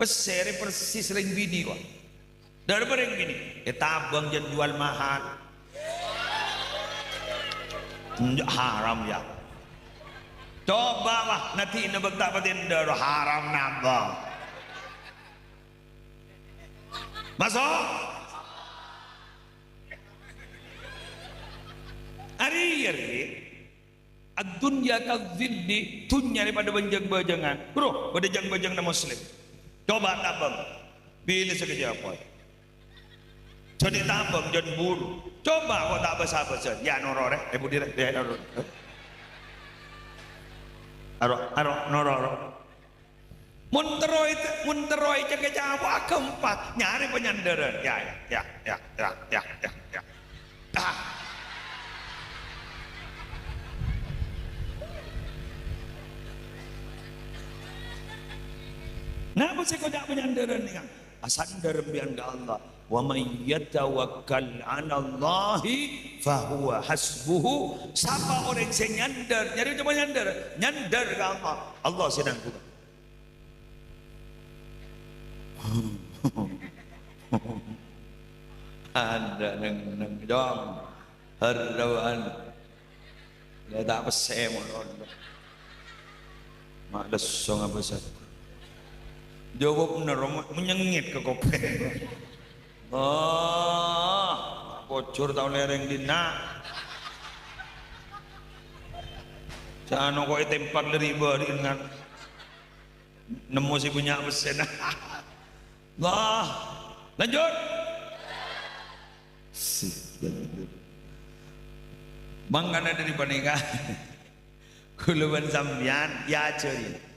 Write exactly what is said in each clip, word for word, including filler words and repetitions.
Pèssè rè persis rèng binè', wa. Dâri rèng binè', ètabâng jân juwâl mahal. Enjâ' haram, yâ. Coba, wa, nadhi'na bâkto patèndhâ rowa haram nabâng. Maso'? Arèya, rè. Ad-dunya kadh-dhilli, dhunnya rè padâ bân jâng-bâjângan. Bro, padâ jâng-bâjânganna Muslim. Coba tabâng. Bilâ sakejjhâ' pon. Jhâ' tabâng, jhân buru. Coba ko' ta' bâs-abâsân. Yâ, noro' rè. Eh, budi rè. Yâ, noro'. Aro, aro, noro', aro. Mon terro è-, mon terro ècakacapa' aghâmpa, nyarè panyandhârân. Yâ, yâ, yâ. Ah. Napa sè èkoca' panyandhârân nèka? Asandhâr sampèyan ka Allah. "Wa may yatawakkal 'alallahi fahuwa hasbuh." Sapa orèng sè nyandhâr, nyarè coba nyandhâr, nyandhâr ka Allah. Allah sè nangghung. Adâ' neng-neng, Jong. Harrauan. La ta' pèssè mon rondo. Ma' lesso ngabâsâ. Jâwâb nèro, ma-, manyengngèt ka kopèng. Oh, pojhur tao lèrèng dinna'. Jhâ' no ko' ètèmpat lèri-bâri' ngan. Nemmo sè bânnya' pèssèna. Lah, lanjut. Mangkana dâri panèka, kaulâ bân sampèyan èajhâri.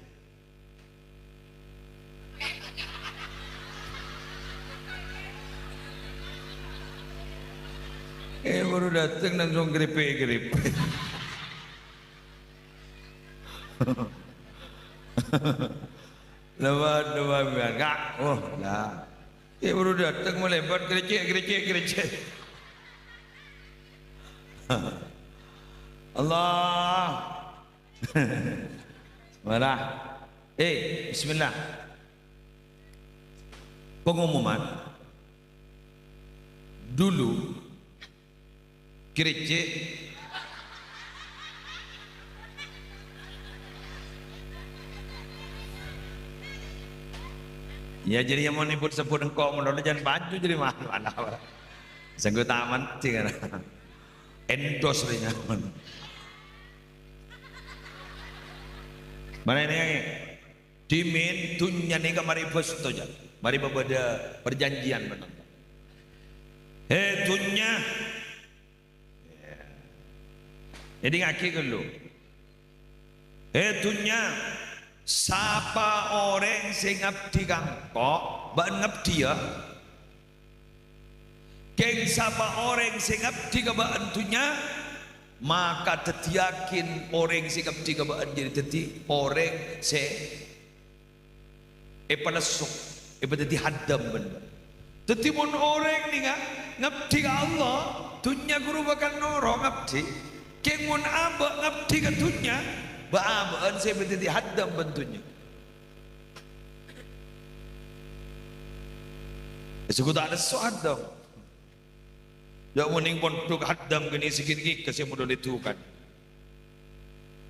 Eh, buru dâteng langsung grepe-grepe. Lewat, lewat, lewat, Kak. Oh, lah. Eh, buru dâteng malèbât, grecek, grecek, grecek. Allah. Bismillah. Eh, bismillah. Pengumuman. Dulu, grecek. Ya, jadi yang mau nyebut-sebut engko' menurut jangan baju jadi mahal. Sengko' taman sih kan. Endos rè nyaman. Mana ini, ini? Dhimèn dhunnya nèka marè bâs to, jhâ'. Marè pabâdâ parjhânjhiyân bân Allah. He, dhunnya. Èdingngaghi ghâllu. He, dhunnya, sapa orèng sè ngabdi ka engko', bâ'na ngabdhiyâ. Kèng sapa orèng sè ngabdi ka bâ'na dhunnya, maka dhâddhiyâghin orèng sè ngabdi ka bâ'na jârèya dhâddhi orèng sè èpalesso, èpadhâddhi haddam bân bâ'na. Dhâddhi, mon orèng nèka ngabdi ka Allah, dhunnya ghuru bhâkal noro' ngabdi. Kèng mon abâ' ngabdi ka dhunnya, bâ-abâ'ân sè èpadhâddhi haddam bân dhunnya. Èsebut ta' lesso haddam. Ya, mon neng pondhuk haddam ghâni sè ghâni-ghâni sè model èdhukanè.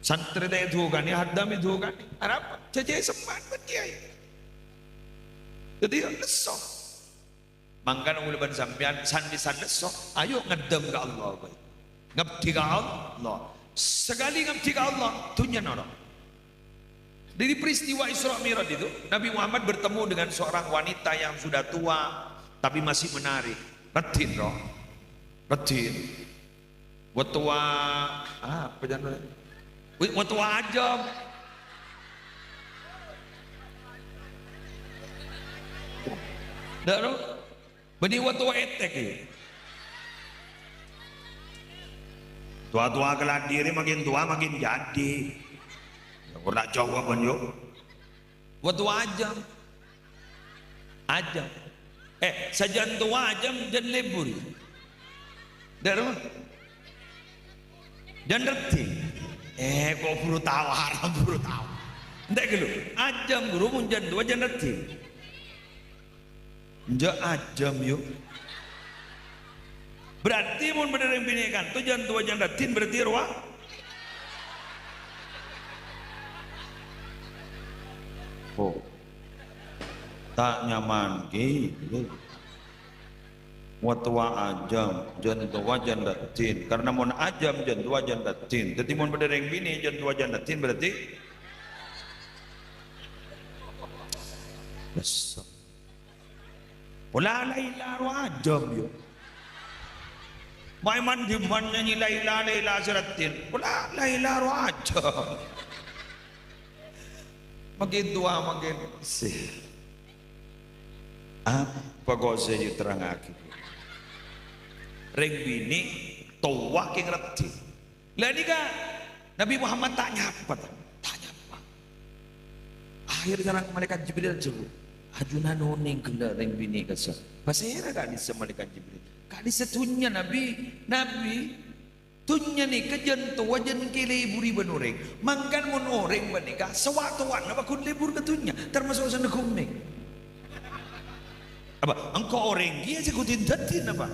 Santrè ta' èdhukanè, haddam èdhukanè. Arapa? Jhâjhâ semma'an bân kèyaè. Dhâddhi, ya, lesso. Mangkana kaulâ bân sampèyan san-, san lesso, ayo ngaddhâm ka Allah, bhâi. Ngabdi ka Allah. Sakalè ngabdi ka Allah, dhunnya noro'. Dari peristiwa Isra Mi'raj itu, Nabi Muhammad bertemu dengan seorang wanita yang sudah tua, tapi masih menarik. Raddhin, roh. Raddhin. Wettowa, apa jhân, roh? Wi-, wettowa ajâm. Ndak, roh? Bânnè wettowa ètèk, yâ. Towa-towa kaladi rè makin towa makin jadi. Ya, ora jawab, bân, yo. Wettowa ajâm. Ajâm. Eh, sajân towa ajâm, jân lebur. Dâ' remma? Jân raddhin. Eh, ko' buru tao, haram buru tao. Entek ghâllu. Ajâm ghuru mon jân towa jân raddhin. Enjâ' ajâm, yu. Berarti mon bâdâ rèng binè' kanto jân towa jân raddhin, berarti rowa. Oh. Ta' nyaman, ghi. Wa towa ajâm, jân towa jân raddhin. Karena mon ajâm, jân towa jân raddhin. Dhâddhi mon bâdâ rèng binè' jân towa jân raddhin, berarti. Yes. Pola Laila rowa ajâm, yu. Maè man-dhimman nyanyi Laila, Laila sè raddhin. Pola Laila rowa ajâm. Makin towa, makin sè. Apa kok sè èterrangngaghi? Rèng binè' towa kèng raddhin. Lah nèka Nabi Muhammad ta' nyapa, ta', ta' nyapa. Akhèr sareng Malaikat Jibril ajhâbu, "Ajunan onèng ghellâ' rèng binè' kassa'." Pasèra ka'dhissa' Malaikat Jibril? "Ka'dhissa' dhunnya, Nabi. Nabi, dhunnya nèka jân towa jân kèlèburi bân orèng. Mangkana mon orèng panèka sawa-towana pagghun lebur ka dhunnya, tamaso' sè nèghungnèng." Apa? Engko' orèng kèya sè kodhu dhâddhi napa?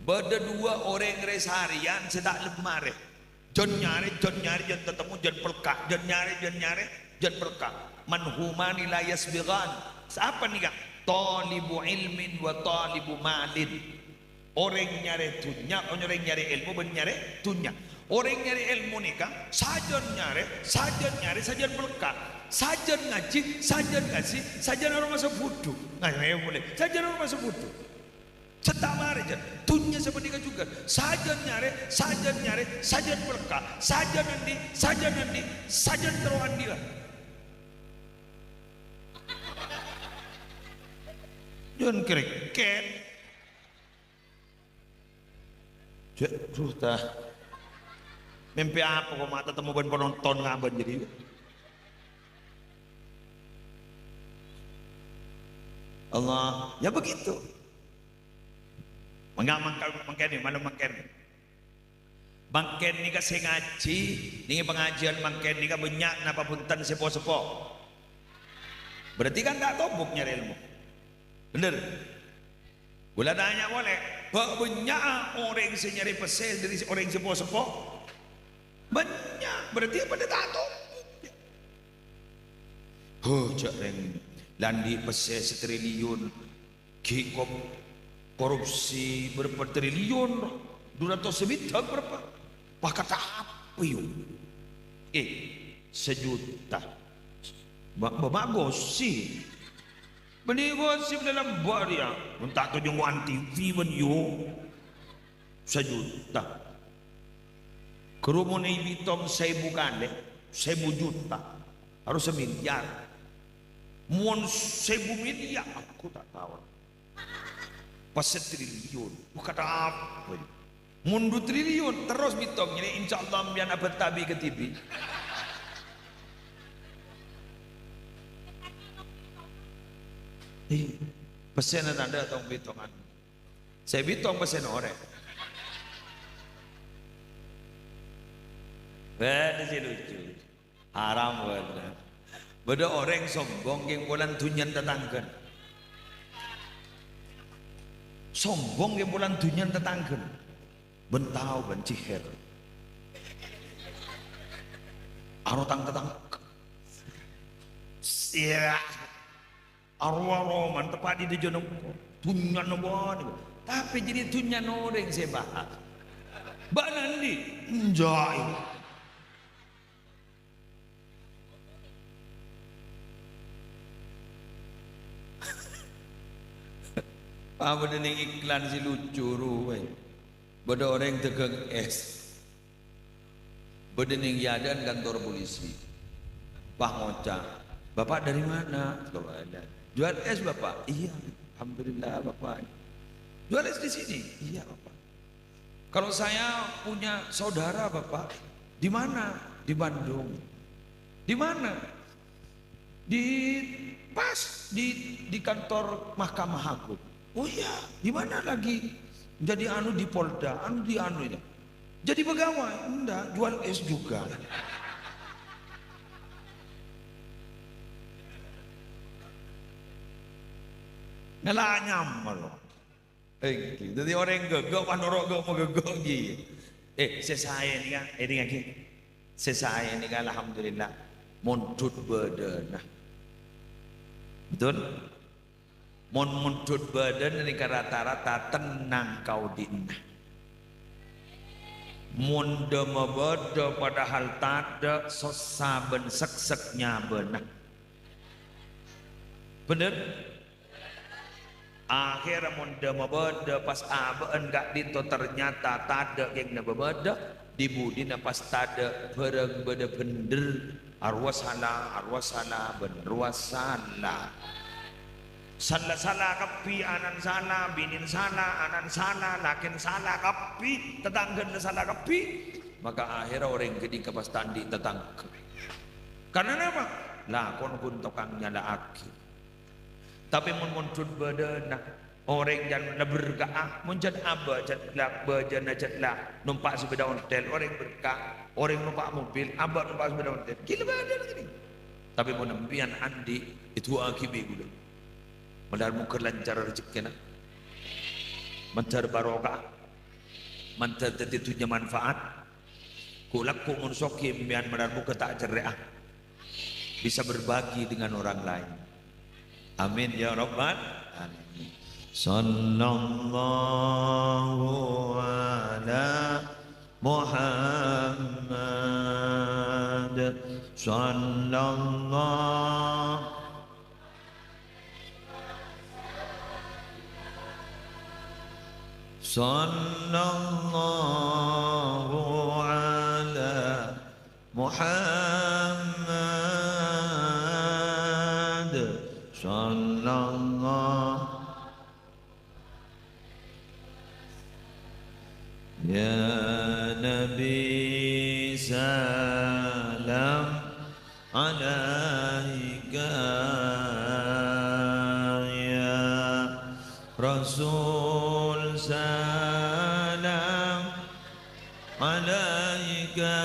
Bâdâ duwâ' orèng rè-sarèyan sè ta' lem marè. Jân nyarè, jân nyarè, jân tatemmo, jân pelka', jân nyarè, jân nyarè, jân pelka'. "Man humani la yasbighan." Sapa nèka? "Thalibu ilmin wa thalibu malin." Orèng nyarè dhunnya, orèng nyarè èlmo bân nyarè dhunnya. Orèng nyarè èlmo nèka sajân nyarè, sajân nyarè, sajân pelka'. Sajân ngajhi, sajân ngajhi, sajân aromasa budhu. Nah, ayo mulai. Sajân aromasa budhu. Sè ta' marè, jân. Dhunnya sapanèka jhughân. Sajân nyarè, sajân nyarè, sajân pelka'. Sajân andi', sajân andi', sajân terro andi' la. Jân krèkèt. Jâ', duh, ta. Mèmpè apa kok ma' tatemmo bân penonton ngabân jadi? Allah, ya begitu. Mangga, mangka-, mangkèn, malem mangkèn. Mangkèn nèka sè ngajhi, nèng pangajiân mangkèn nèka bânnya' napa bhunten sè po-seppo. Berarti kan ta' tobuk nyarè èlmo. Bhender? Kaulâ tanya polè, bâ-, bânnya'a orèng sè nyarè pèssè dhâri orèng sè po-seppo? Bânnya', berarti padâ ta' tobuk. Huh, jâ' rèng la andi' pèssè satriliun, ghi' kop-, korupsi bârâmpa triliun, du ratos sabidhâk bârâmpa? Pakata apa, yu? Eh, sajuta. Ba-, ba-, bagus sih. Bânnè gosip dâlem bâ' rèya. Mon ta' toju' ngowan T V bân yu. Sajuta. Kerumunan bitong sèbu kalè, sèbu juta. Harus samilyar. Mon sèbu milyar, aku ta' tao. Pas satriliun. Wah, kata apa ini? Mon du triliun, terros bitong ini, insya Allah mbiyan abâ' tabi' ka T V. Eh, pèssèna tadâ' tong bitongan. Sè bitong pèssèna orèng. Bâdâ sè lucu. Haram bâdâ. Bâdâ orèng sombong kèng polana dhunnyana tatangghâna. Sombong kèng polana dhunnyana tatangghâna. Bân tao bân cihèr. Aro tang-tatangghâ. Sia. Aro-aro man teppa' di dejjana engko'. Dhunnyana bâ'na. Tapè jârèya dhunnyana orèng sè bahas. Bâ'na andi'? Enjâ'. Apa nèng iklan sè lucu rowa? Bâdâ orèng dâgâng ès. Bâdâ nèng è adâ'na kantor polisi. Pas ngoca', "Bapak dari mana?" "Jual es, Bapak." "Iya, alhamdulillah, Bapak." "Jual es di sini?" "Iya, Bapak." "Kalau saya punya saudara, Bapak." "Di mana?" "Di Bandung." "Di mana?" "Di, pas di, di kantor Mahkamah Agung." "Oh iya, di mana lagi?" "Jadi anu di Polda, anu di anu ya." "Jadi pegawai?" "Enggak, jual es juga." Ngala' nyamar. Èngghi. Dhâddhi orèng ghâghâ' panoro' ghâ-, maghâghâ' ghi. Eh, sè saè nèka, èdingngaghi. Sè saè nèka, alhamdulillah, mondhut bâdâna. Betul? Mon mondhut bâdâna nèka rata-rata tennang kaodi'na. Mon dâ' mabâdâ padahal tadâ', sossa bân seksek nyabâna. Bhender? Akhèrra mon dâ' mabâdâ pas abâ'na ka'dinto ternyata tadâ' kèngèngnga bâbâdâ, di-budina pas tadâ' bhârâng bâdâ bhender, arowa sala, arowa sala, bân rowa sala. Sala-sala kabbhi, ana'na sala, binèna sala, ana'na sala, lakèna sala kabbhi, tatangghâna sala kabbhi. Maka akhèrra orèng ghânèka pas ta' andi' tatangghâ. Karna napa? Lakon ghun tokang nyala'aghi. Tapè mon mondhut bâdâna, orèng jân la berka'a, mon jân abâ' jân la, bâjâna jân la, nompa' sepeda ontel, orèng berkah, orèng nompa' mobil, abâ' nompa' sepeda ontel. Ghilâ bâdâna ghânèka. Tapè mon empèyan andi', èdu'aaghi bi' ghulâ. Mandhâr mogâ lancar rejhekkèna. Mandhâr barokah. Mandhâr dhâddhi dhunnya manfaat. Ghu', lagghu' mon soghi empèyan, mandhâr mogâ ta' cerrè'a. Bisa berbagi dengan orang lain. Amin ya rabbal alamin. Sallallahu ala Muhammad. Sallallahu Sallallahu ala Muhammad. Sallallahu Ya Nabi salam alaika, ya Rasul salam alaika.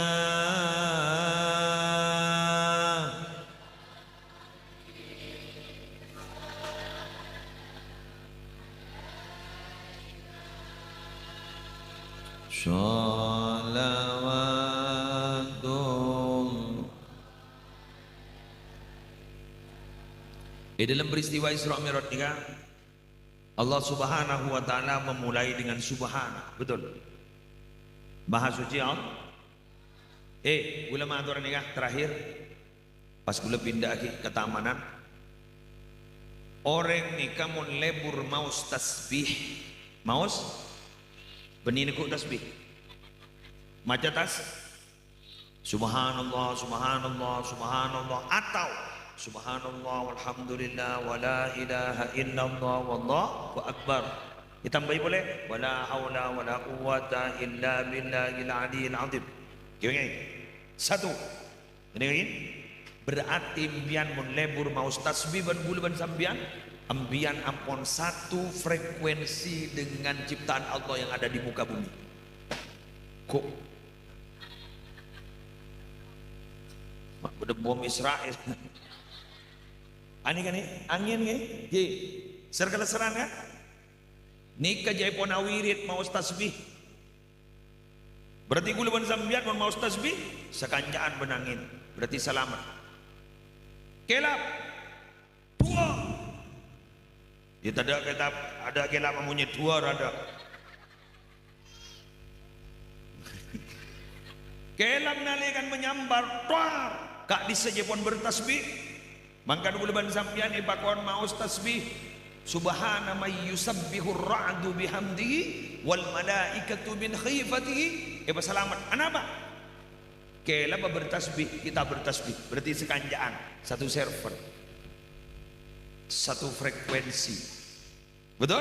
Shalawatullah. È dâlem peristiwa Isra Mi'raj nèka, Allah Subhanahu wa Ta'ala memulai dengan subhana. Betul? Maha Suci Allah. Eh, ghulâ mator nèka terakhir. Pas ghulâ pindhâ'aghi ka tamanan. Orèng nèka mon lebur maos tasbih. Maos? Bânnè neggu' tasbih. Maca tas-, Subhanallah, subhanallah, subhanallah. Atau, subhanallah, walhamdulillah, wa la ilaha illallah, wallahu akbar. Ètambâi polè, wa la haula wa la quwwata illa billahil aliyyil azim. Ghi bângè. Satu. Ngènè, ngènè. Berarti empèyan mon lebur maos tasbih bân ghulâ bân sampèyan, empèyan ampon satu frekuensi dengan ciptaan Allah yang ada di muka bumi. Kok? Ma' bâdâ bom Israel. Anè kan, angèn, ngghi? Ngghi. Sèr kalèssèran, kan? Nèka jhâ' èpon awirid maos tasbih. Berarti ghulâ bân sampèyan mon maos tasbih, sakanca'an bân angèn. Berarti salamet. Kèlap. Du'a. Ya, tadâ' kèlap, adâ' kèlap amonye du'a, adâ'. Kèlap nalèkana manyambar, toar, ka'dissa' jhâ' èpon bertasbih. Mangkana ghulâ bân sampèyan èpakon maos tasbih. Subhana may yusabbihur ra'du bihamdihi wal malaikatu min khifatihi. Èpasalamet. Anapa? Kèlap bertasbih, kita bertasbih. Berarti sakanca'an, satu server. Satu frekuensi. Betul?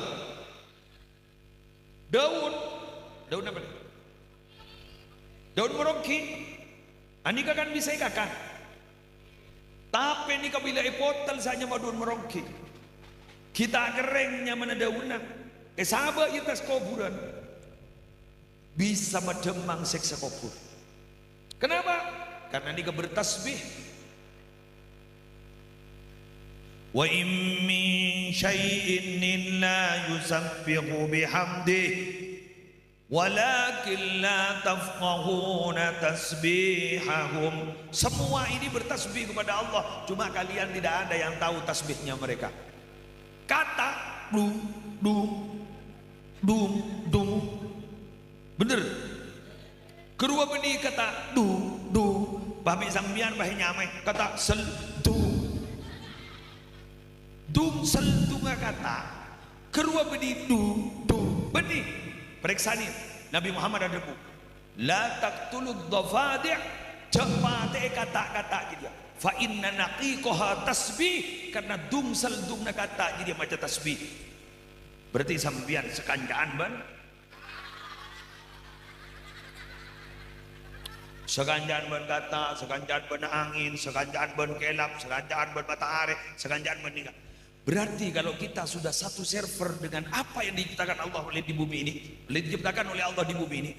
Daun. Daun apa nih? Daun merongki. Anèka kan bisa èkakan. Tapè nèka bilâ èpotel sanyama daun merongki. Ghi' ta' kerrèng nyamana daunna. Èsabâ' è attas kobhurân. Bisa madhemmang sèksa kobhur. Kenapa? Karena nèka bertasbih. "Wa in min syai'in illa yusabbihu bihamdih, walakin la tafqahuna tasbihahum." Semua ini bertasbih kepada Allah, cuma kalian tidak ada yang tahu tasbihnya mereka. Kata dung, dung, dung, dung. Bener? Karowa bânnè kata dung, dung. Bâ bi' sampèyan bâ nyamaè kata sel, dung. Dung sel, dungnga kata. Karowa bânnè dung, dung. Bânnè. Parèksanè. Nabi Muhammad adhâbu, "La taqtulud dhafadi', jhâ' patè'è kata-kata jârèya. Fa inna naqiqaha tasbih, karena dung sel, dungnga kata jârèya maca tasbih." Berarti sampèyan sakanca'an bân, sakanca'an bân kata, sakanca'an bân angèn, sakanca'an bân kèlap, sakanca'an bân matahari, sakanca'an bân nèka. Berarti kalau kita sudah satu server dengan apa yang diciptakan Allah oleh di bumi ini, oleh diciptakan oleh Allah di bumi ini,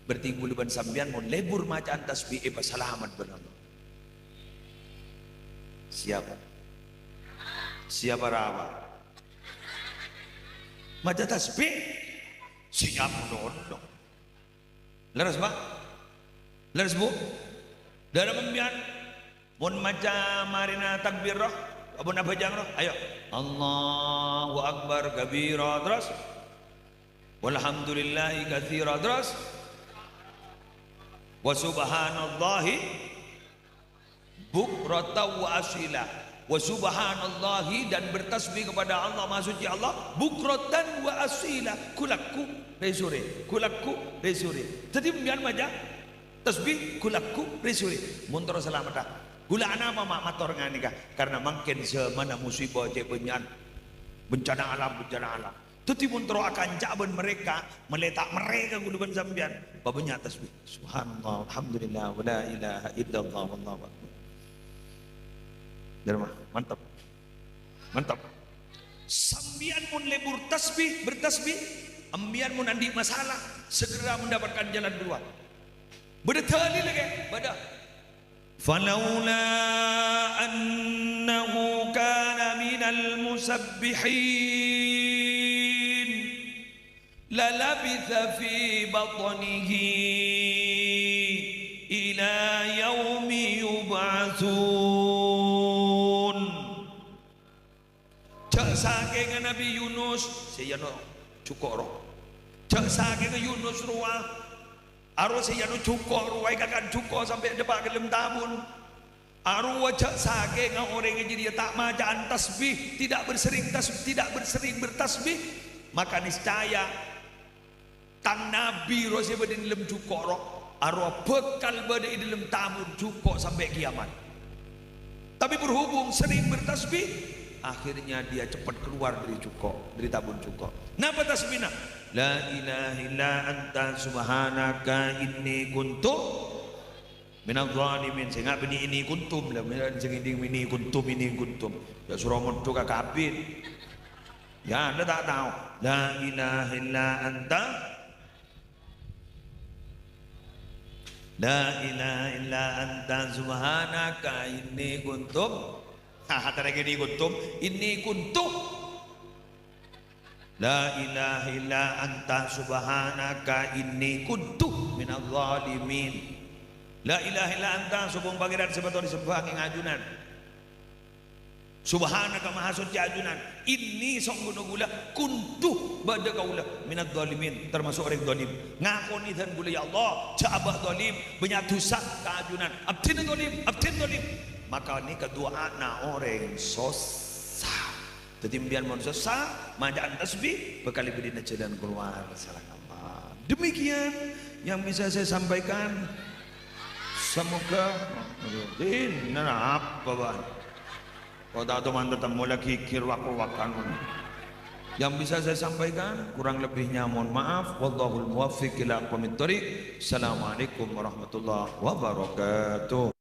berarti kaulâ bân sampèyan mon lebur maca'an tasbih, èpasalamet bân Allah. Siap? Siap apa? Maca tasbih? Siap, no, no. Leres, Pak? Leres, Bu? Dâlem sampèyan, mon maca marèna takbir roh, apa nabhâjâng roh? Ayo. "Allahu Akbar kabira," terus, "Walhamdulillahi katsira," terus, "Wa subhanallahi bukratan wa asila." "Wa subhanallahi," dan bertasbih kepada Allah, Maha Suci Allah, "bukratan wa asila." Ghulâkku rè-sorè, ghulâkku rè-sorè. Dhâddhi, sampèyan maca tasbih ghulâkku rè-sorè. Mon terro salamet, ah. Ghulâ anapa ma-, mator nganèka? Karena mangkèn zamanna musibah cè' bânnya'an. Bencana alam, bencana alam. Dhâddhi, mon terro akanca' bân mereka, mèlè ta' merrè ka kaulâ bân sampèyan, pabânnya' tasbih. Subhanallah, alhamdulillah, wa la ilaha illallah, wallahu akbar. Dârma, mantap. Mantap. Sampèyan mon lebur tasbih, bertasbih, sampèyan mon andi' masalah, segera mendapatkan jalan keluar. Bâdâ dalil, ghi? Bâdâ. "Falaula annahu kana minal musabbihin, lalabitha fi batnihi ila yaumi yub'atsun." Jhâ' sakènga Nabi Yunus, sè èyano jhuko' rowa. Jhâ' sakènga Yunus rowa, arowa sè èyano jhuko' rowa, èkakan jhuko' sampè' dâpa' ka dâlem tabun. Arowa jhâ' sakènga orèng jârèya ta' maca'an tasbih, tidak bersering tas-, tidak bersering bertasbih, maka niscaya Tang Nabi rowa sè bâdâ è dâlem jhuko' rowa, arowa bhâkal bâdâ è dâlem tabun jhuko' sampè' kiyamat. Tapi berhubung sering bertasbih, akhirnya dia cepat keluar dari jhuko', dari tabun jhuko'. Napa tasbihna? "La ilaha illa anta subhanaka inni kuntu minadh dhalimin." Sènga' bânnè inni kuntum, la, sènga' inni kuntum, inni kuntum. Jhâ' soro mondhuk ka kabin. Ya, Anda tak tahu. La ilaha illa anta. La ilaha illa anta subhanaka inni kuntum. Nah, hatta lagi inni kuntum. Inni kuntu. La ilaha illa anta subhanaka inni kuntu minadh dhalimin. La ilaha illa anta, sobung Pangèran sè patut èsembâ neng ajunan. Subhanaka, maha socè ajunan. Inni, songghuna ghulâ, kuntu, bâdâ kaulâ, minadh dhalimin, termasuk orèng dhalim. Ngakonè dhân ghulâ, ya Allah, jhâ' abâ' dhalim, bânnya' dhusa ka ajunan. Abdhina dhalim, abdhina dhalim. Maka nèka du'ana orèng sossa. Dhâddhi, sampèyan mon sossa, maca'an tasbih, bhâkal èbâdhina jalan keluar. Sareng Allah. Demikian yang bisa saya sampaikan. Semoga, aduh, ini apa, Pak? Kok tak teman tetemu lagi kir waktu wakan. Yang bisa saya sampaikan, kurang lebihnya mohon maaf. Wallahul muwaffiq ila aqwamit thoriq. Assalamualaikum warahmatullahi wabarakatuh.